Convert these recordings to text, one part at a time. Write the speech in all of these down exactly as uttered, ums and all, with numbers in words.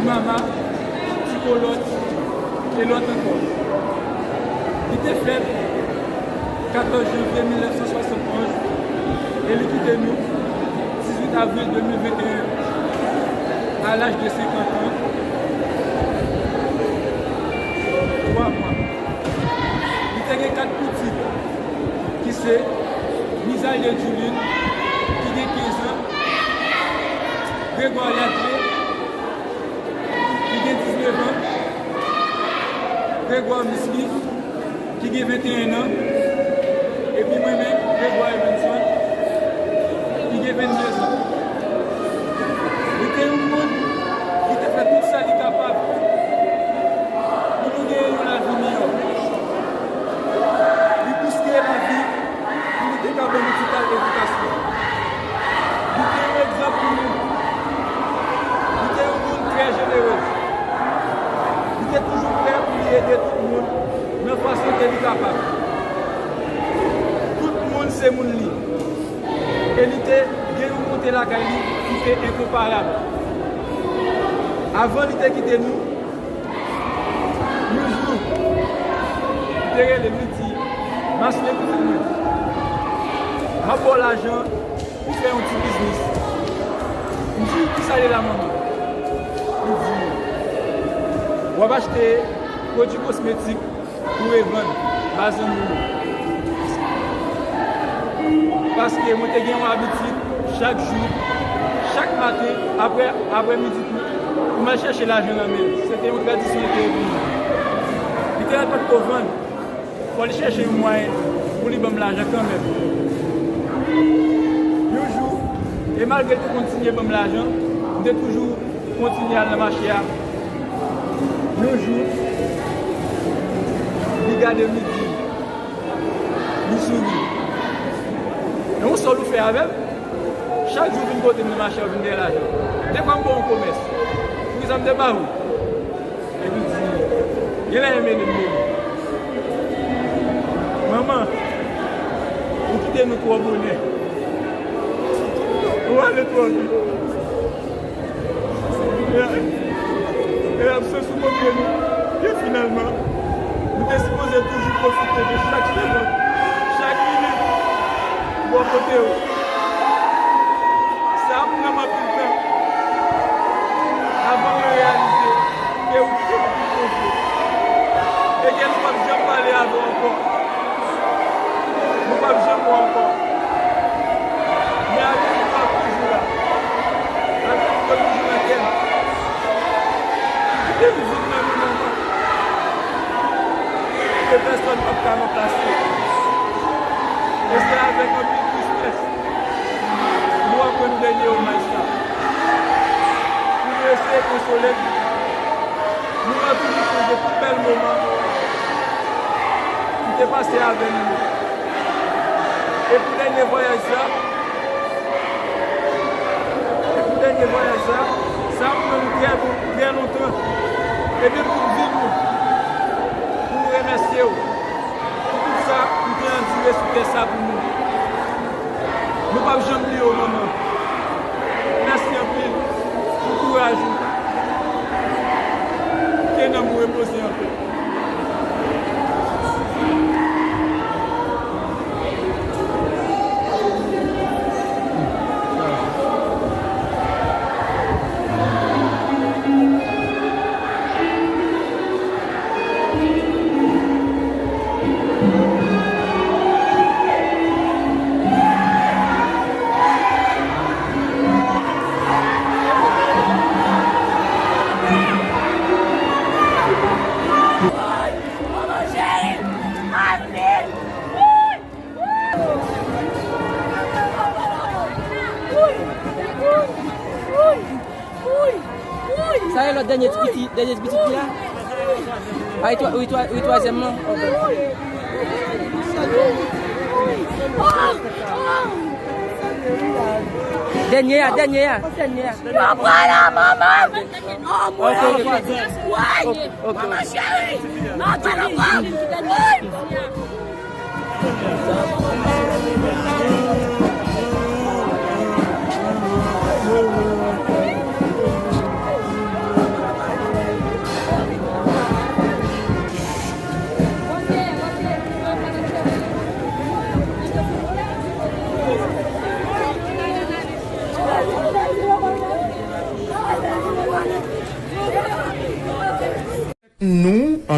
Mama, Ti Kolòt e lòt ankò. Li te fèt katòz janvye mil nèf san swasannonz e li kite nou dizuit avril de mil venteyen a laj de senkant an, twa mwa. Li te gen kat pitit, ki se Misaël Juline, ki gen kenz an, Grégoire Yadley, ki gen diznèf an, Grégoire Misly, ki gen venteyen an, epi mwen menm, Grégoire Evenson, ki gen venndez an. Li te yon moun ki te fè tout sa li kapab pou nou genyen yon lavi miyò. Li bouske lavi pou li te ka ban nou tout edikasyon. Li te yon egzanp pou nou. Li te yon moun trè jenere. Li te toujou prè pou li ede tout moun nan fason ke li kapab. Tout moun se moun li. E li te gen yon bonte lakay li ki te enkonparab. Avan li te kite nou, yon jou, li te rele m, li di, "Marcelin, pitit mwen, m ap ba w lajan pou fè yon ti biznis." M di, "Kisa l ye la, manman?" Li di, "W ap achte pwodui kosmetik pou revann ba zanmi w yo." Paske mwen te gen yon abitid, chak jou, chak maten, apre, apre midi tou, pou m al chèche lajan nan men l. Se te yon tradisyon li te epi li te pa t ko vann. Fò li chèche yon mwayen pou li ban m lajan kanmenm. Yon jou, e malgre l te kontinye ban m lajan, m te toujou kontinye al nan mache a. Yon jou, li gade m, li di m, li souri. E yon sòl ou fè avè m? Chak jou w vin kote m nan mache a, w vin dèyè lajan. Te kwè m ba w yon komès. Poukisa m te ba ou? Epi l di, genlè e mennen m mennen. Manman, ou kite nou twò bonè. Ou ale twò vit. E, e absans ou montre nou ke finalman, nou te sipoze toujou pwofite de chak segonn, chak minit, bò kote w. Sa ap pran m anpil tan avan mwen reyalize ke ou kite m pou Bondye. E ke nou p ap janm pale avè w ankò. Nou p ap janm wè w ankò. Men amour nou an toujou la. Amour nou an toujou nan kè m. Kite m viv nan nou, manman. Ke pèsòn p ap ka ranplase. E se avèk anpil tristès nou aprann dènye omaj sa. Pou nou eseye konsole nou. Nou va toujou sonje tout bèl moman ki te pase avè nou. E pou dènye vwayaj sa, e pou dènye vwayaj sa, sa ap pran nou trè bon, trè lontan. E de tout vi nou, pou nou remèsye w pou tout sa ou te andire sou tè sa pou nou. Nou p ap janm bliye w, manman. Mèsi anpil pou kouraj ou. Ke nanm ou repoze anpè. Sa e lòt dènye ti piti, dènye ti piti fi a? A, wi, twa-, wi, twa-, wi, twazyèm lan. Ok. Dènye a, dènye a, dènye a. Yo pran la, manman. Ok, ok, ok. Ok, ok. Manman cheri. Non, tèlè pa.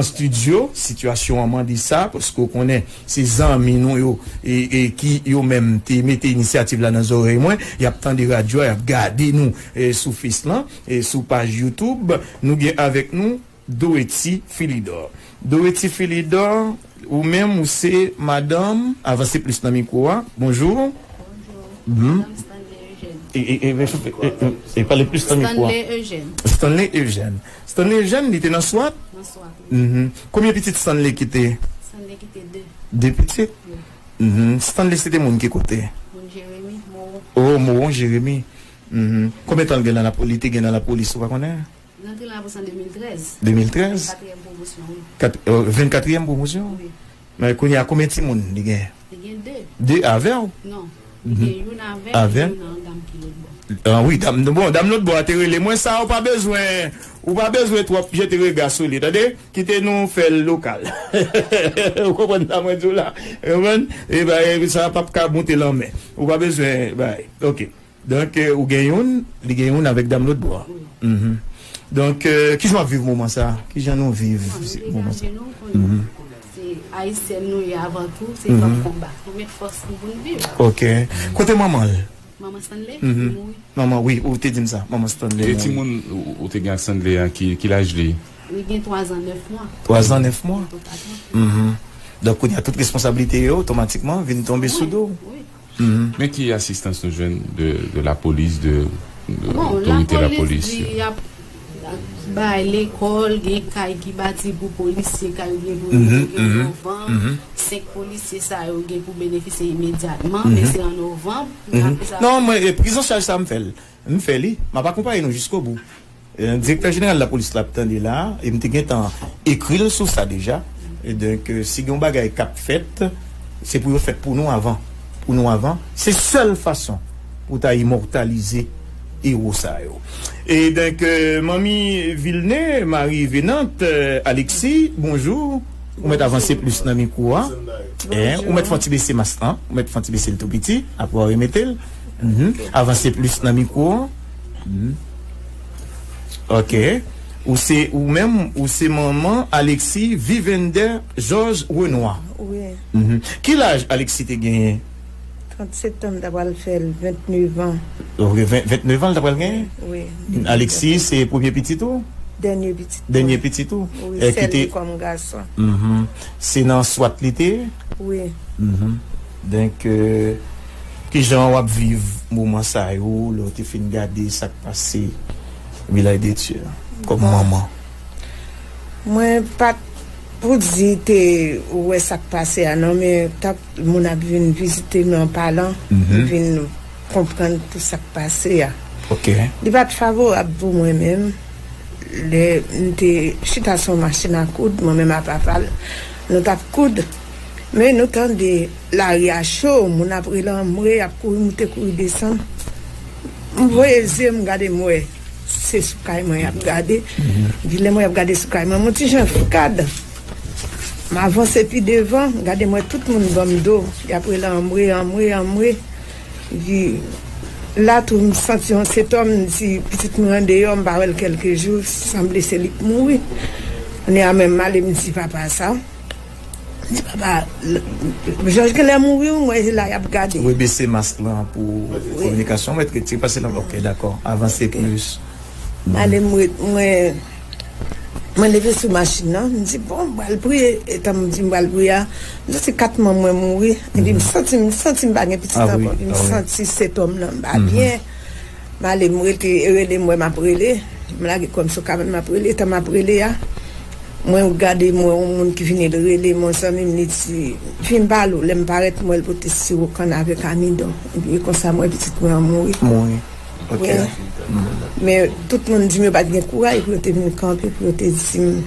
estidyo, sitiyasyon an mande sa, paske w konnen se zanmi nou yo e, e ki yo menm te mete inisyativ la nan zòrèy mwen, y ap tande radyo a, y ap gade nou e, sou Face lan, e sou paj YouTube. Nou gen avèk nou Dorothy Philidor. Dorothy Philidor, ou menm ou se madanm, avanse plis nan mikwo a. Bonjou. Bonjou. Mhm. Madanm Stanley Eugène. E, e, e, e, e, e, e, pale plis nan mikwo a. Stanley Eugène. Stanley Eugène. Stanley Eugène, li te nan swat? Nan swat, wi. Mhm. Konbyen pitit Stanley kite? Stanley kite de. De pitit? Wi. Mhm. Stanley se te moun ki kote? Moun Jeremi, Mowon. Oh, Mowon, Jeremi. Mhm. Konbyen tan l gen nan lapo-, li te gen nan lapolis, ou pa konnen? Li antre nan lapolis an de mil trèz. De mil trèz? Katriyèm pwomosyon, wi. Kat-, euh, vennkatriyèm pwomosyon? Wi. Men kounye a, konbyen timoun li gen? Li gen de. De avè w? Non. Li gen youn avè m, youn nan dam ki lòt bò. Ah wi, dam, bon, dam lòt bò a te rele mwen, sa ou pa bezwen, ou pa bezwen twòp jete rega sou li, tande? Kite nou fè l lokal. Ou konprann sa mwen di w la? Ou konprann? E ba, e sa p ap ka moute lanmè. Ou pa bezwen, bay. Ok. Donk, eh, ou gen youn, li gen youn avèk dam lòt bò a. Wi. Mhm. Donk, eh, kijan w ap viv moman sa a? Kijan nou viv moman sa a? Bon, nou degaje nou, konnen se Ayisyèn nou ye avan tou, se fanm konba. Nou met fòs nou pou n viv. Ok. Kote manman l? Manman Stanley, li mouri. Manman, wi, ou te di m sa. Manman Stanley mouri. E timoun ou, ou te gen ak Stanley a, ki, ki laj li? Li gen twa zan nèf mwa. Twa zan nèf mwa? Bientôt kat mwa. Mhm. Donk, kounye a, tout responsablite yo otomatikman vin tonbe sou do w. Wi, wi. Mhm. Men ki asistans nou jwenn de, de lapolis, de, de otorite lapolis? Bon, lapolis di y ap bay lekòl, gen kay ki bati pou polisye, kay gen pou yo gen nan vann. Senk polisye sa yo gen pou benefisye imedyatman, men se an novanm. Apre sa, non, mwen, eh, priz an chaj sa, m fè l. M fè li. M ap akonpaye nou jiskobou. Eh, direktè jeneral lapolis la ap tande la, e m te gentan ekri l sou sa deja. E donk, eh, si gen yon bagay k ap fèt, se pou yo fèt pou nou avan. Pou nou avan. Se sèl fason pou ta imòtalize ewo sa yo. E donk, eh, Manmi Vilne, Marie Venante, eh, Alexis, bonjou. Ou mèt avanse plis nan mikwo a. Eh, ou mèt fè yon ti bese mas lan. Ou mèt fè yon ti bese l tou piti. Apre w remete l. Mhm. Avanse plis nan mikwo a. Mhm. Ok. Ou se, ou menm, ou se manman Alexis Vivender Georges Renoir. Wi. Mhm. Ki laj Alexis te genyen? Trant septanm, ta pral fè l vennnev an. Ok, ven, vennnev an l ta pral genyen? Wi. Alexis, se premye pitit ou? Dènye pitit mwen. Dènye pitit ou? Wi, eh, sèl li kòm gason. Mhm. Se nan swat li te ye? Wi. Mhm. Donk, eh, kijan w ap viv moman sa yo, lè w te fin gade sa k pase Vilaj de Dye a, kòm manman? Mwen pa t pou di te wè sa k pase a, non, men t ap moun ap vin vizite m an palan, m vin konprann tout sa k pase a. Ok. Li pa t favorab pou mwen menm. Lè m te chita sou yon machin a koud, mwen menm ak papa l, nou t ap koud. Men nou tande lari a cho, moun ap rele anmwe, y ap kouri moute, kouri desann. M voye zye m gade, m wè se sou kay mwen y ap gade. Epi lè mwen y ap gade sou kay mwen, m yon ti jan frikad. M avanse pi devan, m gade, m wè tout moun ban m do. Y ap rele anmwe, anmwe, anmwe. Epi la tou, m santi yon sentòm, m di pitit mwen andeyò, m pa wè l kèlke jou, sanble se li k mouri. Kounye a menm, m ale, m di papa sa. M di, "Papa, l-, Jòj genlè mouri, wi, m wè se la y ap gade." Rebese mas lan pou kominikasyon, mèt retire, pase nan, ok, dakò, avanse plis. M ale, m ret-, mwen, mwen leve sou machin nan, m di, "Bon, m pral priye." Etan m di m pral priye a, m santi kat manm mwen mouri. Epi m santi, m santi m pa gen pitit ankò. Epi m santi sentòm nan, m pa byen. M ale, m rete, e rele m, wè m ap rele. M lage kò m sou kabann, m ap rele. Etan m ap rele a, mwen gade, m wè yon moun ki vini, l rele m, yon zanmi m, li di, "Vin pale w." Lè m parèt, m wè l pote siwo kann avèk amidon. Epi e konsa, m wè pitit mwen an mouri. Mouri. Ok. Wi. Men tout moun di m yo pa t gen kouraj pou yo te vin kanpe, pou yo te di m,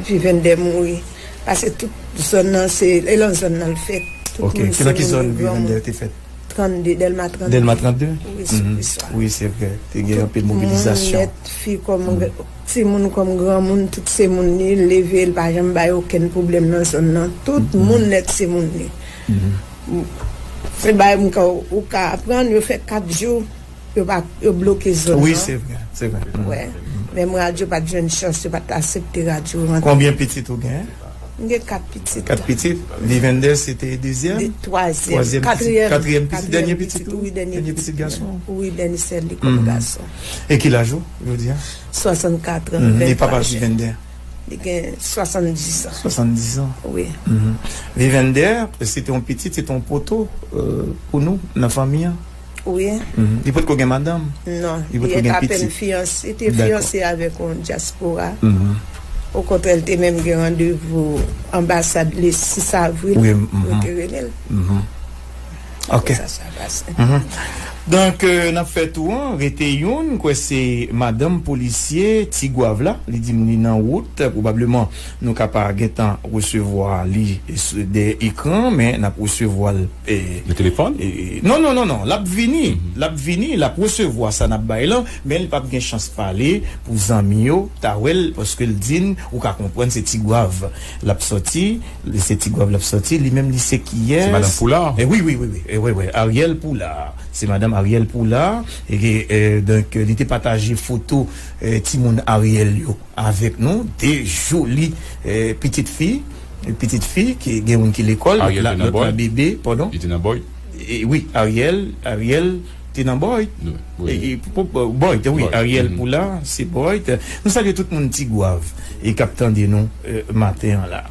Vivender mouri. Paske tout zòn nan, se, e lan zòn nan l fèt. Tout moun se moun granmoun. Ok. Se nan ki zòn Vivender te fèt? Trannde, Dèlma trannde. Dèlma trannde? Wi, sou Kris la. Wi, se vre. Te gen anpil mobilizasyon. Tout moun nèt, fi kòm, timoun kòm granmoun, tout se moun li, l leve, l pa janm bay okenn pwoblèm nan zòn nan. Tout moun nèt se moun li. Se bagay m ka, ou ka aprann, yo fè kat jou, yo pa, yo bloke zòn nan. Wi, se vre, se vre. Wè. Menm radyo pa t jwenn chans, yo pa t aksepte radyo rantre. Konbyen pitit ou gen? M gen kat pitit. Kat pitit? Vivender se te dezyèm? De, twazyèm. Twazyèm pitit. Katriyèm. Katriyèm pitit, dènye pitit ou? Wi, dènye pitit gason. Wi, dènye sèl li kòm gason. E ki laj ou jodi a? Swasannkat an. Mhm. E papa Vivender? Li gen swasanndis an. Swasanndis an. Wi. Mhm. Vivender, se te yon pitit, se te yon poto, euh, pou nou, nan fanmi an. Wi. Mhm. Li potko gen madanm? Non, li potko gen pitit? Li apèn fiyanse, li te fiyanse avèk yon dyaspora. Mhm. Okontrè, li te menm gen randevou anbasad le sis avril. Wi, mhm. Yo te rele l. Mhm. Ok. Sa, sa pase. Mhm. Donk, euh, n ap fè tou an, rete youn, kwè se madanm polisye Tigwav la, li di m li nan wout, pwobableman nou ka pa gentan resevwa li s-, dèyè ekran, men n ap resevwa l, eh, nan telefòn? Eh, non, non, non, non, l ap vini, l ap vini, l ap resevwa sa n ap bay lan, men li p ap gen chans pale pou zanmi yo ta wè l, paske l di n, ou ka konprann se Tigwav l ap sòti, se Tigwav l ap sòti, li menm li se kiyès? Se madanm Poulard? Eh, wi, wi, wi, wi. Eh, wi, wi. Ariel Poulard. Se madanm Ariel Poulard. E, eh, donk, li te pataje foto, eh, timoun Ariel yo avèk nou. De joli, eh, pitit fi. Pitit fi, ki gen youn ki lekòl, lòt la bebe, padon. Li te nan Boyd? Eh, wi, Ariel, Ariel te nan Boyd. Wi. E, e, pou, pou, Boyd, wi, Ariel Poulard, se Boyd. Nou salye tout moun Tigwav e k ap tande nou, eh, maten an la.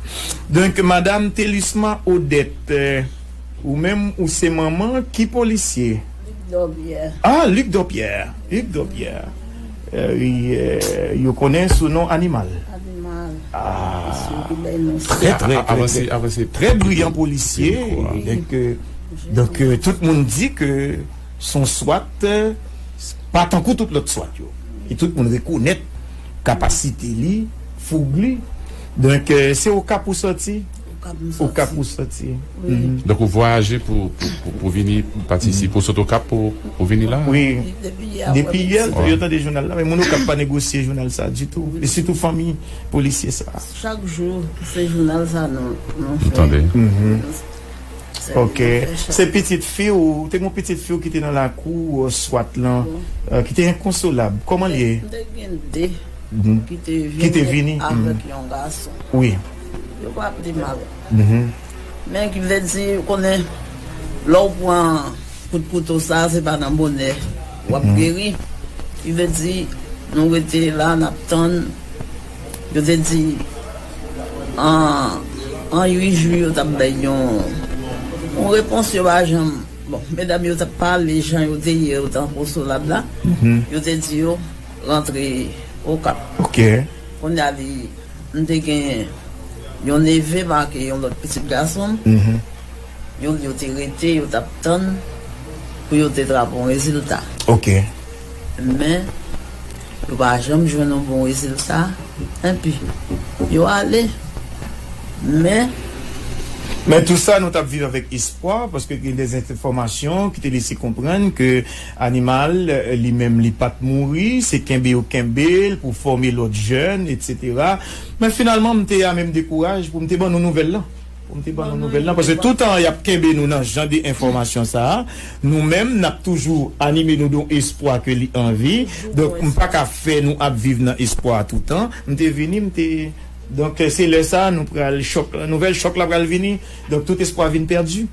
Donk, madam Telusma Odette, eh, ou menm, ou se manman ki polisye? Luc Dorpierre. Ah, Luc Dorpierre. Luc Dorpierre. Eh, wi, eh, yo konnen sou non Animal. Animal. Ah. Mesye ki bay non sa. Trè, trè, trè, avanse, trè, avanse. Trè briyan polisye. Donk, eh, donk, eh, tout moun di ke s on swat, eh, pa tankou tout lòt swat yo. E tout moun rekonèt kapasite li, foug li. Donk, eh, se Okap ou sòti? Okap m sòti. Okap ou sòti. Wi. Mhm. Donk, ou vwayaje pou, pou, pou, pou vini patisipe, ou sot Okap pou, pou vini la? Wi. Depi yè, depi yè, yo tande jounal la, men moun Okap pa negosye jounal sa ditou. Wi. E sitou fanmi polisye sa. Chak jou, se jounal sa nou, nou fè. Tande. Mhm. Ok. Se pitit fi w, te gen yon pitit fi w ki te nan lakou, euh, swat lan, euh, ki te enkonsolab. Kòman l ye? M te gen de ki te vini avèk yon gason. Wi. Yo pa pi mal. Mhm. Men ki vle di, ou konnen, lè w pran kout kouto sa, se pa nan bonè w ap geri. Ki vle di, nou rete la, n ap tann. Yo te di, an, an uit jou, yo t ap bay yon, yon repons, yo pa janm. Bon, medam yo t ap pale, jan yo te ye, yo t enkonsolab la. Mhm. Yo te di yo rantre Okap. Ok. Kounye a li, m te gen yon neve make yon lòt pitit gason m. Mhm. Yo, yo te rete, yo t ap tann pou yo te trape yon rezilta. Ok. Men, yo pa janm jwenn yon bon rezilta. Enpi, yo ale. Men, men tou sa, nou t ap viv avèk espwa, paske gen de enfòmasyon ki te lese konprann ke Animal, eh, li menm, li pa t mouri, se kenbe yo kenbe l pou fòme lòt jèn, etsetera. Men finalman, m te a menm dekouraj pou m te ban nou nouvèl lan. Pou m te ban nou nouvèl lan, paske toutan y ap kenbe nou nan jan de enfòmasyon sa a, nou menm, n ap toujou anime nou de yon espwa ke li anvi. Donk, m pa ka fè nou ap viv nan espwa toutan. M te vini, m te, donk, se lè sa a, nou pral chòk lan, nouvèl chòk la pral vini. Donk, tout espwa vin pèdi.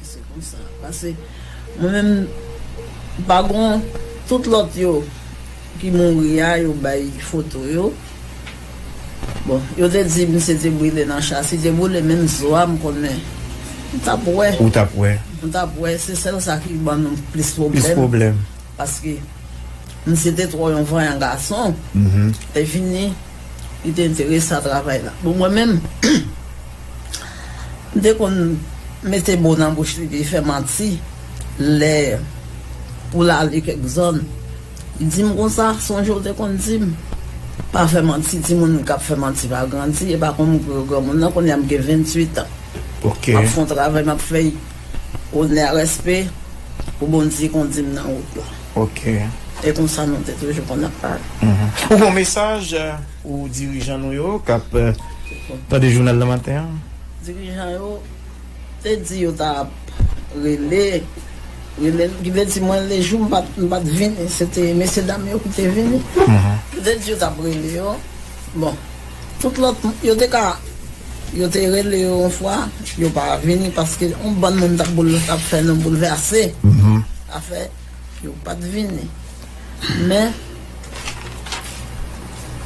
Se konsa. Pase, mwen menm, pa gon, tout lòt yo ki mouri a, yo bay foto yo. Bon, yo te di misye te brile nan cha. Si te brile menm zo a, m konnen. M t ap wè. Ou t ap wè. M t ap wè. Se sèl sa ki ban nou plis pwoblèm. Plis pwoblèm. Paske misye te twò yon vanyan gason. Mhm. Lè fini, li te enterese a travay la. Bon, mwen menm, m te konn mete mo nan bouch li, li fè manti. Lè pou l ale kèk zòn, li di m konsa, sonje w te konn di m, pa fè manti, timoun k ap fè manti pa grandi, e pa konn m granmoun nan, kounye a m gen venntuit an. Ok. M ap fè yon travay, m ap fè l onè, respè, pou Bondye kondi m nan wout la. Ok. E konsa nou te toujou konn ap pale. Mhm. Ou gon mesaj, euh, pou dirijan nou yo k ap, euh, tande jounal nan maten an? Dirijan yo te di yo t ap rele Rele m, ki vle di mwen, lejou m pa t, m pa t vini, se te mesye dam yo ki te vini. M te di yo t ap rele yo. Bon, tout lòt, yo te ka, yo te rele yo yon fwa, yo pa vini, paske yon bann moun t ap boul-, t ap fè nou boulvèse. Afè, yo pa t vini. Men,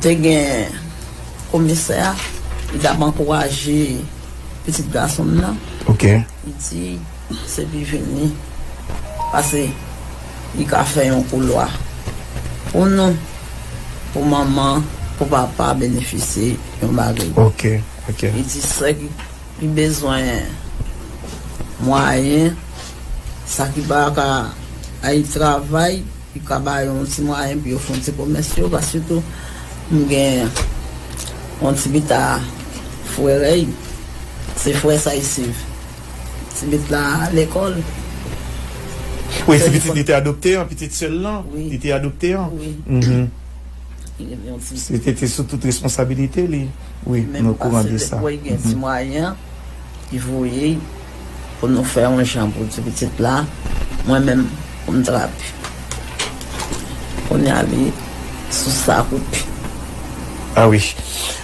te gen komisè a, li t ap ankouraje pitit gason m nan. Ok. Li di, se li vini. Paske li ka fè yon koulwa pou nou, pou manman, pou papa benefisye yon bagay. Ok, ok. Li di, sè ki, ki bezwen mwayen, sa ki pa ka al travay, li ka ba yo yon ti mwayen pou yo fè yon ti komès yo, paske tou, m gen yon ti pita frè rèy, se frè sa isi. Ti pit la lekòl. Wi, se pitit li te adopte an, pitit sèl lan, wi, li te adopte an. Wi. Mhm. Li gen yon ti Se te, te sou tout responsabilite li. Wi, nou okouran de sa. Menm pase depi gen ti mwayen, li voye pou nou fè yon jan pou ti pitit la. Mwen menm, pou m trape. Kounye a li sou sa koupe. Ah wi.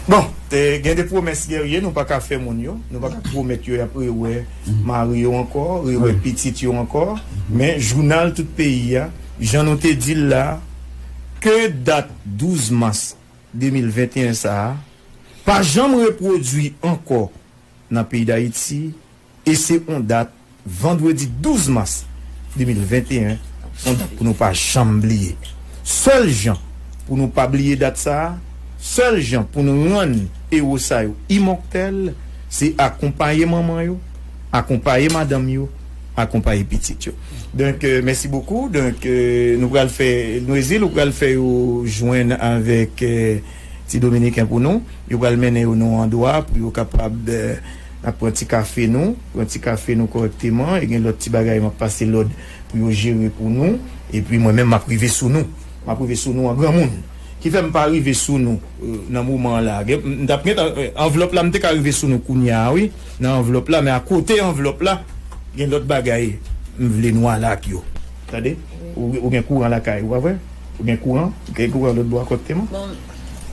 Bon, te, gen de pwomès, Guerrier, nou pa ka fè moun yo, nou pa ka pwomèt yo y ap rewè mari yo ankò, rewè pitit yo ankò. Men jounal tout peyi a, jan nou te di l la, ke dat douz mas de mil venteyen sa a pa janm repwodui ankò nan peyi Dayiti, e se yon dat, vandredi douz mas de mil venteyen, yon dat pou nou pa janm bliye. Sèl jan pou nou pa bliye dat sa a, sèl jan pou nou rann ewo sa yo imòtèl, se akonpaye manman yo, akonpaye madanm yo, akonpaye pitit yo. Donk, euh, mèsi bokou. Donk, euh, nou pral fè, Noezil, ou pral fè yo jwenn avèk, euh, ti Dominiken pou nou. Yo pral mennen yo nan yon andwa pou yo kapab, euh, n ap pran ti kafe nou, pran ti kafe nou kòrèkteman, e gen lòt ti bagay m ap pase lòd pou yo jere pou nou, epi mwen menm m ap rive sou nou. M ap rive sou nou an granmoun. Ki fè m pa rive sou nou, euh, nan moman an la. Gen, m t ap gentan, euh, anvlòp la, m te ka rive sou nou kounye a, wi, nan anvlòp la, men akote anvlòp la, gen lòt bagay m vle nou ale ak yo. Tande? Ou, ou gen kouran lakay ou, pa vre? Ou gen kouran? Ou gen kouran lòt bò a kòrèkteman? Bon,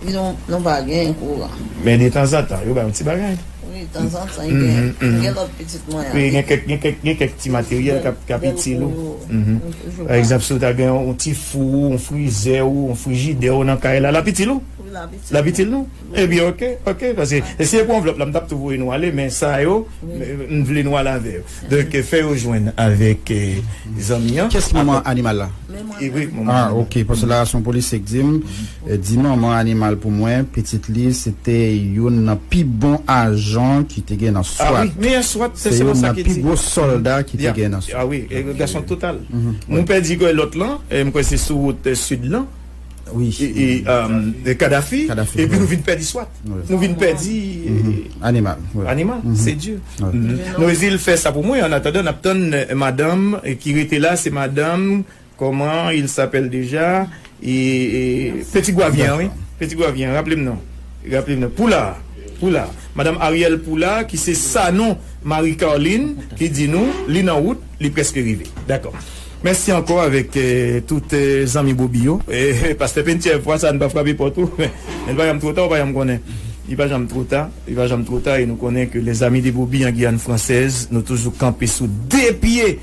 nou, nou pa gen kouran. Men detanzantan, yo bay yon ti bagay. Wi, tanzantan, gen, gen lòt pitit mwen an. Wi, gen kèk, gen kèk, gen kèk ti materyèl k ap, k ap itil ou. Mhm. Pa egzanp, si w ta gen yon ti fou, yon frizè ou, yon frijidè ou nan kay la, l ap itil ou? Wi, l ap itil. L ap itil nou? Ebyen, ok, ok, paske si se pou anvlòp la, m t ap tou voye nou ale, men sa yo, m, m vle nou ale avè yo. Donk, fè yo jwenn avèk, eh, zanmi an. Kiyès ki manman animal la? E wi, manman animal. Ah, ok, paske la, se yon polisye k di m, eh, di manman animal pou mwen, pitit li, se te youn nan pi bon ajan ki te gen nan swat. Ah wi, meyè swat, se, se youn nan pi gwo sòlda ki te gen nan swat. Ah wi, eh, gason total. Nou pèdi lòt lan, eh, m kwè se sou wout, eh, sid lan. Wi. E, e, um, e Kadhafi, Kadhafi, epi wi, nou vin pèdi swat. Wi. Nou vin pèdi, mhm, animal, wi, animal, mhm, se di. Wi. Mhm. Noezil fè sa pou mwen, an atandan, n ap tann, eh, madanm, eh, ki rete la, se madanm, comment il s'appelle déjà? E, e, Petit Gwavyen, wi. Dakò. Petit Gwavyen, raple m non. Raple m non. Poula, Poula. Madanm Ariel Poula, ki se Sanon Marie Carline, ki di nou, li nan wout, li prèske rive. Dakò. Mèsi ankò avèk, eh, tout, eh, zanmi Bobi yo. Eh, pastè Pentier, fwa sa a, n pa frape pòt ou. Men, men li pa janm twò ta, ou pa janm konnen. Li pa janm twò ta, li pa janm twò ta, e nou konnen ke les amis de Bobi en Guyane Française, nou toujou kanpe sou de pye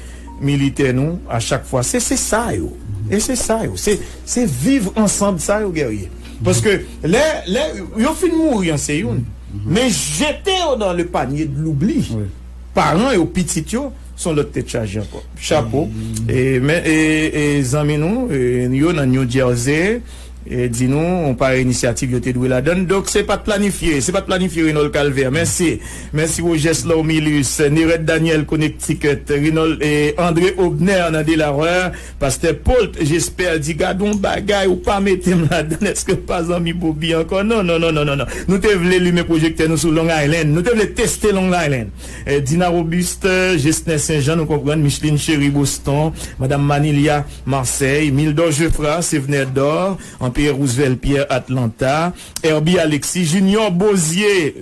militè nou, a chak fwa. Se, se sa yo. E se sa yo. Se, se viv ansanm sa yo, Guerrier. Paske lè, lè yo fin mouri an, se youn. Men jete yo dans le panier de l'oubli. Wi. Paran yo, pitit yo, se yon lòt tèt chaje ankò. Chapo. E, men, e, e, zanmi nou, e, yo nan New Jersey, e, di nou, yon parèy inisyativ yo te dwe ladann. Donk, se pa t planifye, se pa t planifye, Renold Calvert. Mèsi. Mèsi, Roges Lormilus, Nérette Daniel, Connecticut, Renold, e, André Obner nan Delaware, Pastè Paul, jesper di, gad yon bagay, ou pa mete m ladann, èske m pa zanmi Bobi ankò? Non, non, non, non, non, non. Nou te vle limen pwojektè nou sou Long Island. Nou te vle teste Long Island. Eh, Dina Robuste, Gesner Saint-Jean, nou konprann, Micheline Chéry Boston, Madam Manilia Marseille, Mildor Geffrard, Sévener Dor, anpil Roosevelt Pierre Atlanta, Herbie Alexis, Junior Bozier,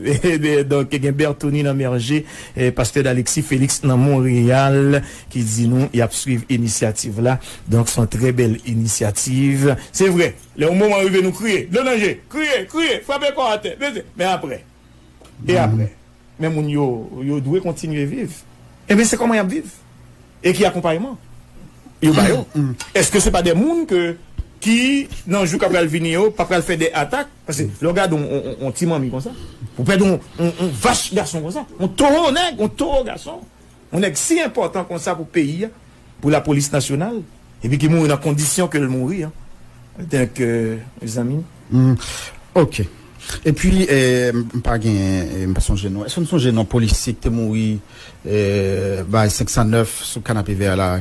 donk gen Bertony nan Mèje, eh, Pastè Alexis Félix nan Monreyal, ki di nou y ap swiv inisyativ la. Donk se yon trè bèl inisyativ. Se vre, lè yon moman rive nou kriye, dlo nan je, kriye, kriye, frape kò atè, beze, men apre, e apre, men moun yo, yo dwe kontinye viv. Ebyen, se kòman y ap viv? E ki akonpayman yo ba yo? Èske se pa de moun ke, ki, nan jou k ap pral vini yo, pa pral fè de atak? Paske lè w gade yon, yon, yon, yon ti manmi konsa, pou pèdi yon, yon, yon vach gason konsa, yon towo nèg, yon towo gason, yon nèg si enpòtan konsa pou peyi a, pou lapolis nasyonal, epi ki mouri nan kondisyon ke l mouri an. Donk, euh, mezanmi. Mm. Ok. Epi, eh, m pa gen, eh, m pa sonje non. Èske nou sonje non polisye ki te mouri, eh, bay senk san nèf sou Kanapevè la?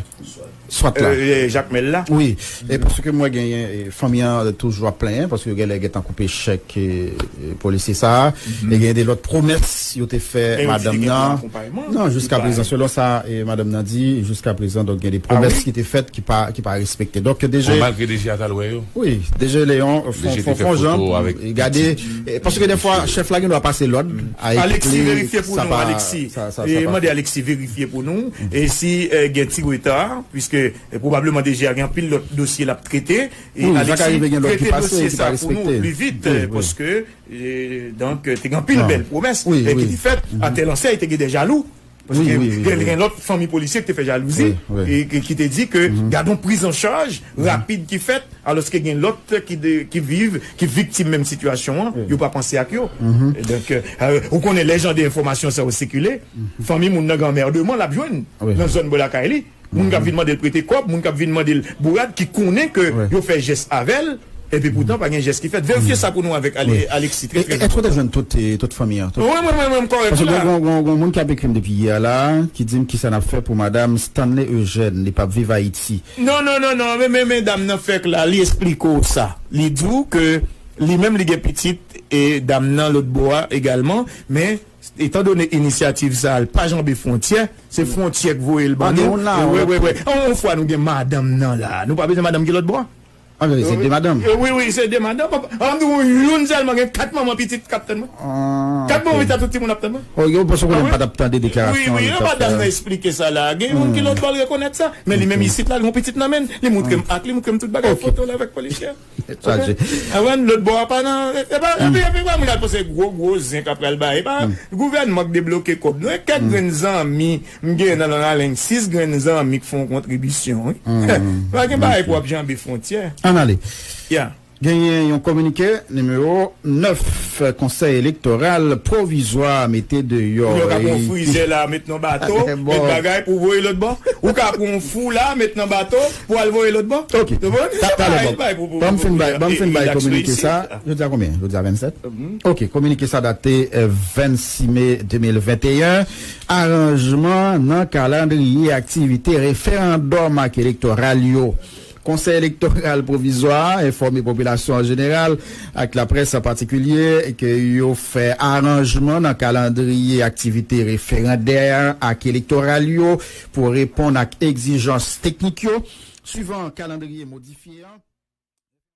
Swat la. Euh, Jakmèl la. Wi. E paske mwen genyen, eh, fanmi an toujou ap plenyen, paske yo genlè gentan koupe chèk, eh, eh, polisye sa a. E gen de lòt pwomès yo te fè madanm nan. Non, jiska prezan, selon sa, eh, madanm nan di, jiska prezan, donk, gen de pwomès ki te fèt ki pa, ki pa respekte. Donk, DG. Malgre DG a t al wè yo. Wi, DG Léon, fon, fon, fon jan, gade, eh, paske dèfwa, chèf la gen dwa pase lòd a Alexis, verifye pou nou, Alexis. E mande Alexis verifye pou nou. E si, eh, gen ti reta, piske, eh, pwobableman DG a gen anpil lòt dosye l ap trete. E Alexis, trete dosye sa pou nou pli vit, eh, paske, eh, donk, eh, te gen anpil bèl pwomès, eh, ki te fèt. Atè lansè, te gen de jalou. Paske gen, gen lòt fanmi polisye ki te fè jalouzi, e ki, ki te di ke gad yon prizanchaj rapid ki fèt, alòske gen lòt ki de, ki viv, ki viktim menm sitiyasyon an, yo pa panse ak yo. E donk, eh, ou konnen lè jan de enfòmasyon sa yo sikile, fanmi moun nan gen anmèdman l ap jwenn nan zòn bò lakay li. Moun k ap vin mande l prete kòb, moun k ap vin mande l bourad, ki konnen ke yo fè jès avè l, epi poutan pa gen jès ki fèt. Verifye sa pou nou avèk Ale-, Alexis, trè, trè enpòtan. Èske w te jwenn tout, eh, tout fanmi an? Wi, mwen, mwen, mwen, m kòrèk la. Paske gen yon, yon, yon moun k ap ekri m depi yè la, ki di m kisa n ap fè pou madanm Stanley Eugène, li p ap viv Ayiti. Non, non, non, non, men, men, men dam nan fèk la, li esplike w sa. Li di w ke li menm li gen pitit, e dam nan lòt bò a egalman, men etandone inisyativ sa a, l pa janbe fwontyè, se fwontyè k voye l ban nou. Wi, wi, wi. An, yon fwa nou gen madanm nan la, nou pa bezwen madanm ki lòt bò a? An, se de madanm. Wi, wi, se de madanm. An, m di w, youn sèlman gen kat manman pitit k ap tann mwen. Kat manman pitit, tout timoun ap tann mwen. O, yo panse konnen m pa t ap tande deklarasyon. Wi, wi, madanm nan esplike sa la. Gen youn ki lòt bò l rekonèt sa. Men li menm isit la, li gon pitit nan men l. Li montre m ak li, montre m tout bagay, foto l avèk polisyè. Chaje. Avan lòt bò a pa nan, e pa, epi, epi, pa moun al panse gwo, gwo zen k ap pral bay. E pa gouvènman k debloke kòb, non. E kèk grenn zanmi m gen nan Lalalenn, sis grenn zanmi k fè yon kontribisyon, wi. Pa gen bagay pou w ap janbe fwontyè. Ann ale. Genyen yon kominike nimewo nèf, Konsèy Elektoral Pwovizwa mete deyò. Yo ka pran yon frizè la, met nan bato, met bagay pou voye lòt bò. Ou ka pran yon fou la, met nan bato, pou al voye lòt bò. Ok. Talè, ban m fin bay, ban m fin bay kominike sa. Jodi a konbyen? Jodi a vennsèt. Ok, kominike sa date, eh, vennsis me de mil venteyen. Aranjman nan kalandriye aktivite referandòm ak elektoral yo. Konsèy Elektoral Pwovizwa a enfòme popilasyon an jeneral ak laprès an patikilye ke yo fè aranjman nan kalandriye aktivite referandè ak elektoral yo pou reponn ak egzijans teknik yo. Swivan kalandriye modifye an,